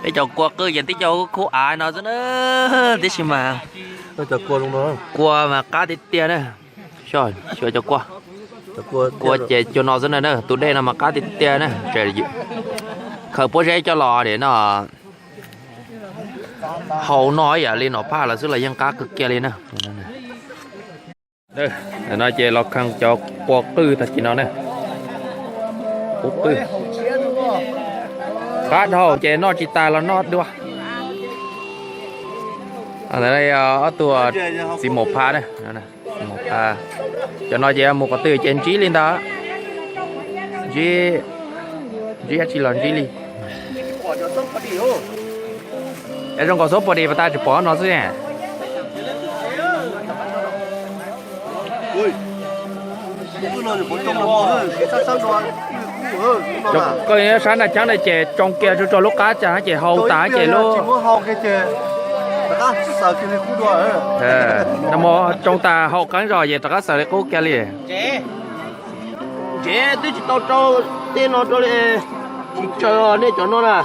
Peb cov kua qwj ces tib co khub av no xwb na, tiam sis mas kua mas qab tiag tiag na. Xyov cov kua, kua ces cua no xwb na, tus dej no mas qab tiag tiag na. Khaws pob zeb coj los no, hau noj ib yam li nom phaj los xwb los yeej qab kawg kiag li na. No ces los kheej cov kua qwj tag kis no na. Qub qwj qab dhau ces noj tsis tas los noj dua. Ob tug txiv maum pha na, cov no ces mus qhov twg ces ntsib li ntawd, ntsib, ntsib dab tsi los ntsib li. Zoo nkaus xub pos dis pas tas tsis pom no xwb. Koj sab naj cheeb na ces tsoo kiag tsuag tsuag lub qab cas ces hau tas ces lub, no tsoo tas hau qeeb zog ces rov qab xaws li qub kiag li. Tsev twb tsis tau rau tej no rau li, tsis tsaws nej cov no na.